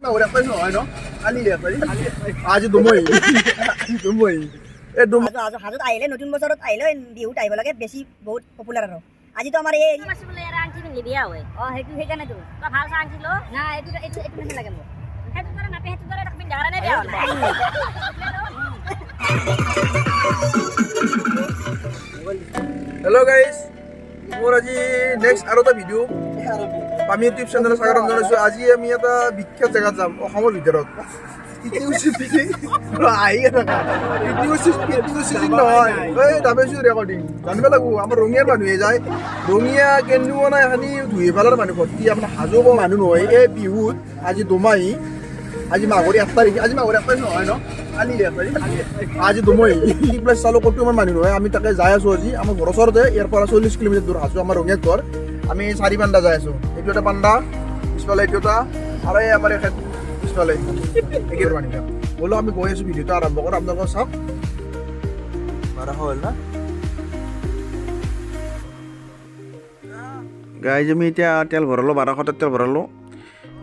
নহয় ন আজি দুমহি দুমহি এই দুম হাজোত আহিলে নতুন বছৰত আহিলে বিহুত আহিব লাগে, বেছি বহুত পপুলাৰ। আৰু আজিতো আমাৰ এই আংঠি পিন্ধি বিয়া হয়। অ, সেইটো সেইকাৰণেতো তই ভাল চাই আংঠি ল। না, এইটো এইটো এইটো নালাগে মোক। সেইটো দৰে নাপে, সেইটো দৰে পিন্ধা কাৰণে বিয়া হোৱা নাই। হেল্ল' গাইজ, মোৰ আজি নেক্সট আৰু এটা ভিডিঅ' আমি ইউটিউব চেনেলত স্বাগতম জনাইছোঁ। আজি আমি এটা বিখ্যাত জেগাত যাম অসমৰ ভিতৰত। নহয়, এই দাবেছো ৰেকৰ্ডিং জানিব লাগিব। আমাৰ ৰঙিয়াৰ মানুহে যায়, ৰঙিয়া কেন্দুমনা এখানি ধুই পেলাৰ মানুহ ভৰ্তি। আপোনাৰ হাজো মানুহ নহয়। এই বিহুত আজি দোমাহী, আজি মাঘৰ 1 তাৰিখ, আজি মাঘৰ 1 তাৰিখ নহয় ন, কালি 1 তাৰিখ, আজি দোমাহী। প্লাছ চালোঁ ক'তো আমাৰ মানুহ নহয়। আমি তাকে যাই আছোঁ আজি, আমাৰ ঘৰৰ ওচৰতে, ইয়াৰ পৰা 40 কিলোমিটাৰ দূৰ হাজো, আমাৰ ৰঙিয়াত ঘৰ। আমি চাৰি পাণ্ডা যাই আছোঁ। এইটো এটা পাণ্ডা, পিছফালে এইটো এটা, আৰু এই আমাৰ এখেত পিছফালে একেবাৰে মানুহবিলাক। বোলো আমি গৈ আছোঁ, ভিডিঅ'টো আৰম্ভ কৰোঁ, আপোনালোকক চাওক। 12 হ'ল না গাইজ, আমি এতিয়া তেল ভৰালোঁ, 1200 তেল ভৰালোঁ।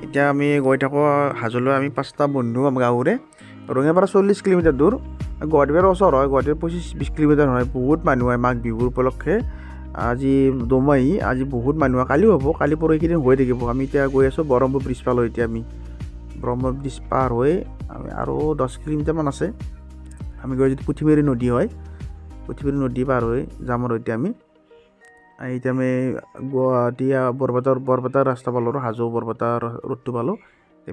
এতিয়া আমি গৈ থাকোঁ হাজোলৈ। আমি 5টা বন্ধু আমাৰ গাঁৱৰে। ৰঙিয়াৰ পৰা 40 কিলোমিটাৰ দূৰ, গুৱাহাটীৰ পৰা ওচৰ হয়, গুৱাহাটীৰ 25-20 কিলোমিটাৰ হয়। বহুত মানুহ হয় মাঘ বিহুৰ উপলক্ষে। আজি দোমাহী, আজি বহুত মানুহ হয়, কালিও হ'ব, কালি পৰহি কেইদিন হৈ থাকিব। আমি এতিয়া গৈ আছোঁ, ব্ৰহ্ম ব্ৰিজ পালোঁ। এতিয়া আমি ব্ৰহ্ম ব্ৰিজ পাৰ হৈ আমি আৰু 10 কিলোমিটাৰমান আছে। আমি গৈ যিটো পুথিমাৰী নদী হয়, পুথিমাৰী নদী পাৰ হৈ যাম। আৰু এতিয়া আমি গুৱাহাটী বৰপেটাৰ ৰাস্তা পালোঁ আৰু হাজো বৰপেটা ৰোডটো পালোঁ,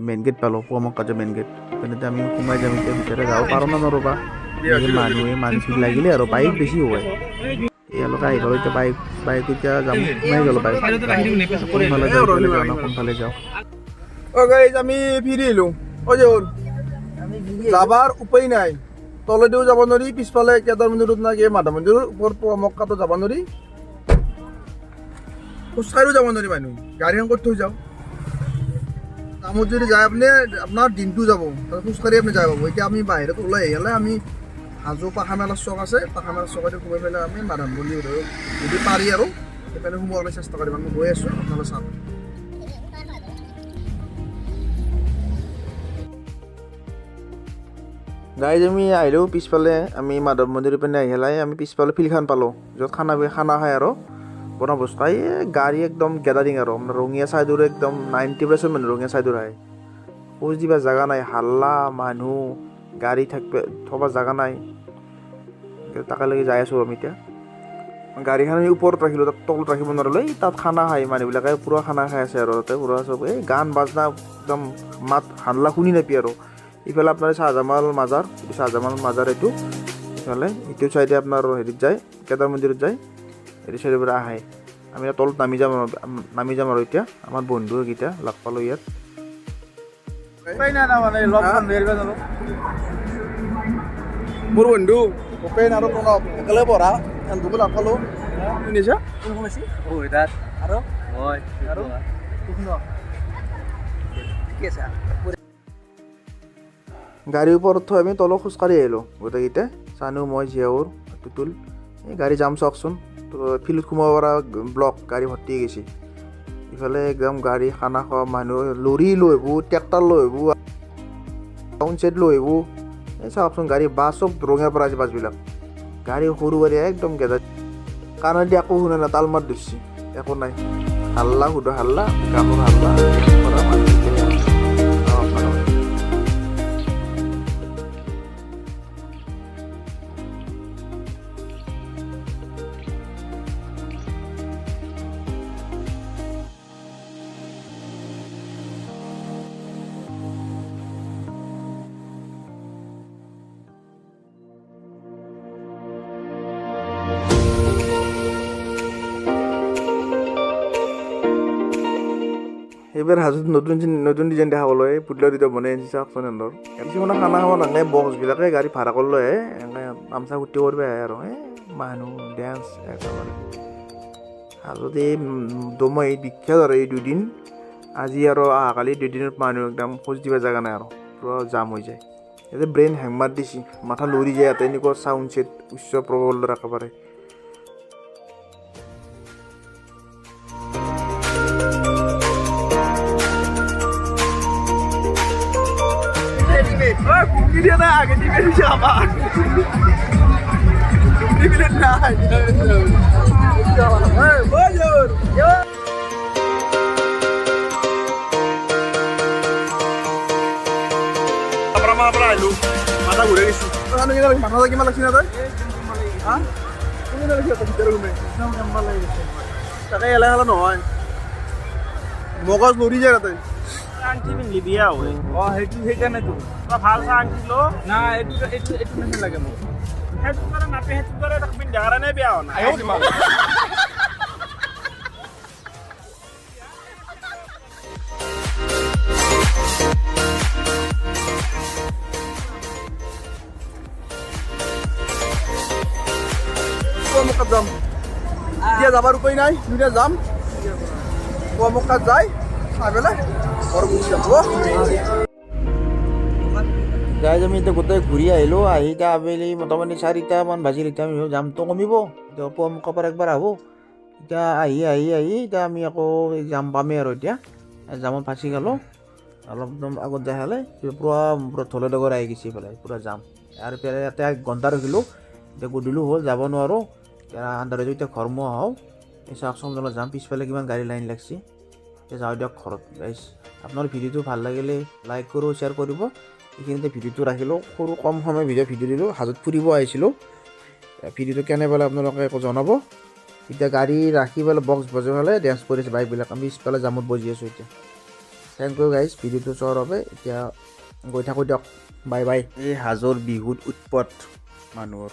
মেইন গেট পালোঁ, পোৱামক্কা মেইন গেট। তেনেতে আমি সোমাই যাম এতিয়া ভিতৰে। যাব পাৰোঁ না নোৱাৰোঁ বা, মানুহে মানুহ ভিৰ লাগিলে আৰু বাইক বেছি হয়। ইয়ালৈকে আহি গ'লোঁ এতিয়া। বাইক এতিয়া যাম, সোমাই গ'লোঁ। বাইক কোনফালে যাওঁ, ইফালে যাওঁ না কোনফালে যাওঁ? অ' গাইজ, আমি ফিৰি আহিলোঁ। অ' যে হ'ল যাবাৰ উপায় নাই, তলেদিও যাব নোৱাৰি, পিছফালে কেদাৰ মন্দিৰত না কি মাধৱ মন্দিৰৰ ওপৰত পোৱামক্কাটো যাব নোৱাৰি, খোজকাঢ়িও যাব নোৱাৰি মানুহ। গাড়ীখন ক'ত থৈ যাওঁ? কামত যদি যায় আপুনি, আপোনাৰ দিনটো যাব, খোজকাঢ়ি আপুনি যাব পাব। এতিয়া আমি বাহিৰত ওলাই আহিলে আমি হাজো পাখামেলাৰ চক আছে, পাখামেলাৰ চকতে সোমাই পেলাই আমি মাধৱ মন্দিৰ যদি পাৰি আৰু সেইপিনে সোমোৱাবলৈ চেষ্টা কৰিম। আমি গৈ আছোঁ, আপোনালোকে চাওক। গাইজ, আমি আহিলোঁ পিছফালে, আমি মাধৱ মন্দিৰৰ পিনে আহি পেলাই আমি পিছফালে ফিল্ডখন পালোঁ, য'ত খানা খায় আৰু বনভোজ খাই। এই গাড়ী একদম গেদাৰিং আৰু আপোনাৰ ৰঙিয়া চাইডৰ একদম 90% মানুহ ৰঙিয়া চাইডৰ আহে। খোজ দিবা জেগা নাই, হাল্লা, মানুহ, গাড়ী থাকবে থ'ব জেগা নাই। তাকালৈকে যাই আছোঁ আমি এতিয়া। গাড়ীখন আমি ওপৰত ৰাখিলোঁ, তাত তলত ৰাখিব নোৱাৰিলোঁ। এই তাত খানা খায় মানুহবিলাকে, পূৰা খানা খাই আছে আৰু তাতে পূৰা চব এই গান বাজনা একদম মাত হাল্লা শুনি নাপি। আৰু ইফালে আপোনাৰ শ্বাহজামাল মাজাৰ, এইটো শ্বাহজামাল মাজাৰ, এইটো ইফালে ইটো চাইডে আপোনাৰ হেৰিত যায়, কেদাৰ মন্দিৰত যায়, এইটো চাইডৰ পৰা আহে। আমি তলত নামি যাম আৰু, নামি যাম আৰু এতিয়া আমাৰ বন্ধুকেইটা লগ পালোঁ ইয়াত। মোৰ বন্ধু ভূপেন আৰু প্ৰণৱ একেলগে পঢ়া, এহেঁতকো লগ পালোঁ। শুনিছা? আৰু আৰু গাড়ীৰ ওপৰত থৈ আমি তলত খোজকাঢ়ি আহিলোঁ গোটেইকেইটা, চানু, মই, জিয়াউৰ, টুতুল। এই গাড়ী যাম চাওকচোন, ফিল্ডত সোমাব পৰা ব্লক, গাড়ী ভৰ্তি হৈ গৈছে। ইফালে একদম গাড়ী, খানা খোৱা মানুহ, লৰি লৈ আহিব, ট্ৰেক্টৰ লৈ আহিব, টাউন চেট লৈ আহিব। এই চাওকচোন গাড়ী, বাছ চব ৰঙিয়াৰ পৰা আহিছে বাছবিলাক, গাড়ী সৰু গাড়ী একদম গেদা। কাণেদি একো শুনা নাই, তাল মাত ধৰছি, একো নাই, হাল্লা সুধো হাল্লা, গানৰ হাল্লা কৰা মানুহ। এইবাৰ হাজোত নতুন নতুন ডিজাইন দেখা পালোঁ, এই পুতলা দুটা বনাই আনিছে চাওকচোন। সিহঁতৰ কিছুমানে খানা খাব নালাগে, বক্সবিলাকে গাড়ী ভাড়া কৰি লৈ আহে, এনেকৈ তামচা ফূৰ্তি কৰিব আহে আৰু এই মানুহ ডেন্স একেবাৰে। হাজোত এই দোমাহী বিখ্যাত আৰু এই দুদিন, আজি আৰু অহাকালি দুদিনত মানুহ একদম খোজ দিব জেগা নাই আৰু পূৰা জাম হৈ যায়। ইয়াতে ব্ৰেইন হেং মাৰ দিছে, মাথা লৰি যায় ইয়াতে, এনেকুৱা চাউণ্ড ছেট উচ্চ প্ৰবলৰ একেবাৰে। দিয়া নাই আগে দি পেলিছে আমাৰ নাই। মাথা ঘূৰে গৈছে। মাথা কিমান লাগছি না তই? হা, তাকে এলাই খেলা নহয়, মগজ লৰি যায় তাতে। আংটি পিন্ধলি বিয়া হয়। অ, সেইটো সেইকাৰণেতো তই ভাল চাই আংটি ল না। এইটো এইটো এইটো নালাগে মোক। সেইটো দৰে নাপে, সেইটো দৰে পিন্ধা কাৰণে বিয়া হোৱা নাই। পোৱামক্কাত যাম এতিয়া, যাবাৰ উপায় নাই। দুটা যাম পোৱামক্কাত, যাই চাই পেলাই ঘৰ গুচি যাম। গাইজ, আমি এতিয়া গোটেই ঘূৰি আহিলোঁ। আহি এতিয়া আবেলি মোটামুটি 4টামান বাজিল। এতিয়া আমি জামটো কমিব, এতিয়া পোৱামক্কাৰ পৰা একবাৰ আহোঁ। এতিয়া আহি আহি আহি এতিয়া আমি আকৌ জাম পামেই আৰু এতিয়া জামত ফাঁচি গ'লোঁ। অলপ আগত যাই হ'লে পূৰা পূৰা ধলে ডগৰ আহি গৈছে এইফালে পূৰা জাম। আৰু পেলাই ইয়াতে 1 ঘণ্টা ৰখিলোঁ। এতিয়া গধূলিও হ'ল, যাব নোৱাৰোঁ। এতিয়া আন্ধাৰ হৈ এতিয়া ঘৰমুৱা হওঁ। এই চাওকচোন আপোনালোক, যাম পিছফালে কিমান গাড়ী লাইন লাগছে। এতিয়া যাওঁ দিয়ক ঘৰত। গাইজ, আপোনাৰ ভিডিঅ'টো ভাল লাগিলে লাইক কৰিব, শ্বেয়াৰ কৰিব। এইখিনিতে ভিডিঅ'টো ৰাখিলোঁ। সৰু কম সময়ৰ ভিডিঅ' ভিডিঅ' দিলোঁ। হাজোত ফুৰিব আহিছিলোঁ। ভিডিঅ'টো কেনে পালে আপোনালোকে একো জনাব। এতিয়া গাড়ী ৰাখি পেলাই বক্স বজাই পেলাই ডেন্স কৰিছে বাইকবিলাক। আমি পিছফালে জামত বজি আছোঁ এতিয়া। Thank U guys ভিডিঅ'টো চোৱাৰ বাবে। এতিয়া গৈ থাকোঁ দিয়ক, বাই বাই। এই হাজোৰ বিহুত উৎপাত মানুহৰ।